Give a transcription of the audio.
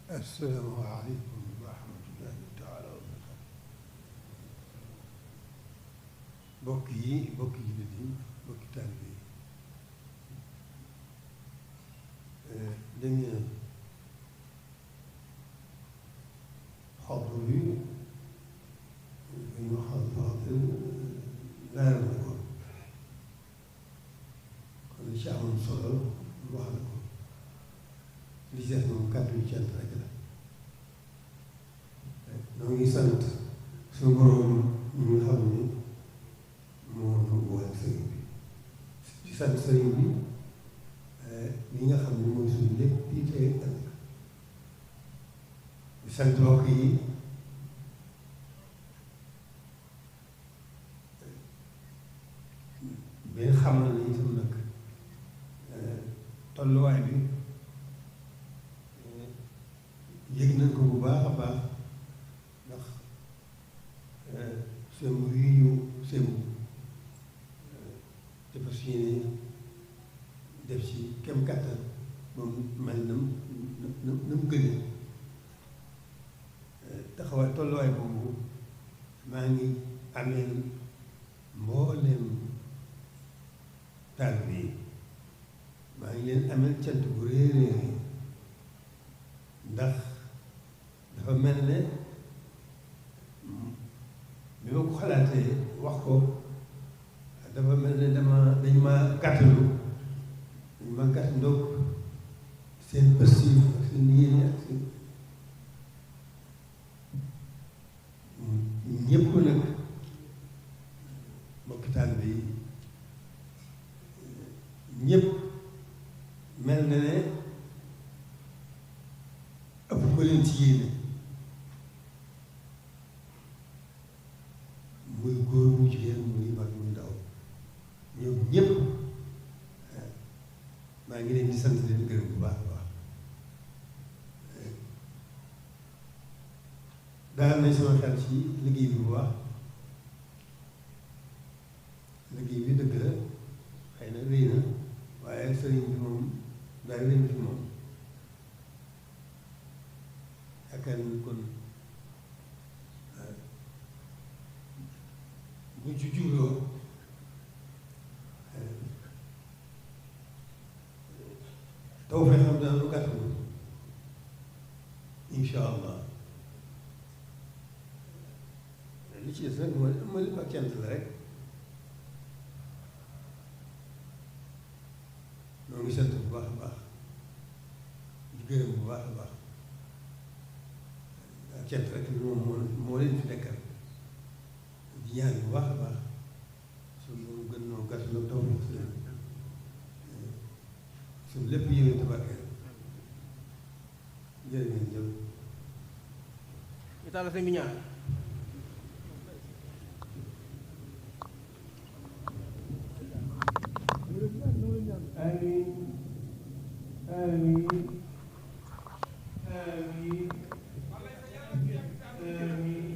assalaamu aleykum wa rahmatullahi taala wa barakaatu. bokki jullit yi bokki taalibe yi dañu xadru bi dañu xadru leeral na ko kon li ci amoon solo wax na ko li ci des moom kàddu yu cant rek la. ñoo ngi sant suñu borom ñu nga xam ne moo ñu boole sëriñ bi di sant sëriñ bi ñi nga xam ne mooy suñu lépp fii tey ëllëg di sant mbokk yi benn xamal ne itam nag tolluwaay bi yëg nañ ko bu baax a baax ndax sembu yi ñu sembu dafa si yéene def ci kem kàttan moom mel na mu gënee taxawaay tolluwaay boobu maa ngi ameel mbooleem taalibe yi maa ngi leen ameel cant bu réeréer ndax dafa mel ne bi ma ko xalaatee wax ko dafa mel ne dañ ma gàttalu seen positif ak seen yéene ak seen ñëpp nag mbokki taalibe yi ñëpp mel na ne ëpp ko leen ci yéene muy góor mu jigéen muy mag muy ndaw ñoom ñëpp maa ngi leen di sant leen gërëm bu baax a baax daal nañ sama xel ci liggéey bi bu baax liggéey bi dëgg la xëy na rëy na waaye sëriñ bi moom daal leen fi moom yaakaar ni kon buñ ci jubloo taw fee xam dana lu gàtt moom incha allah li ci des nag mooy lépp ak cant la rek ñoo ngi sant bu baax a baax di gërëm bu baax a baax ak cant rek moom moo leen fi nekkal di ñaan bu baax a baax suñu gën noo gàtt noo taw suñu lépp yéwén tabarkeel jërë ngeen jëf ñu tàll seen bi ñaan amiin amiin amiin amiin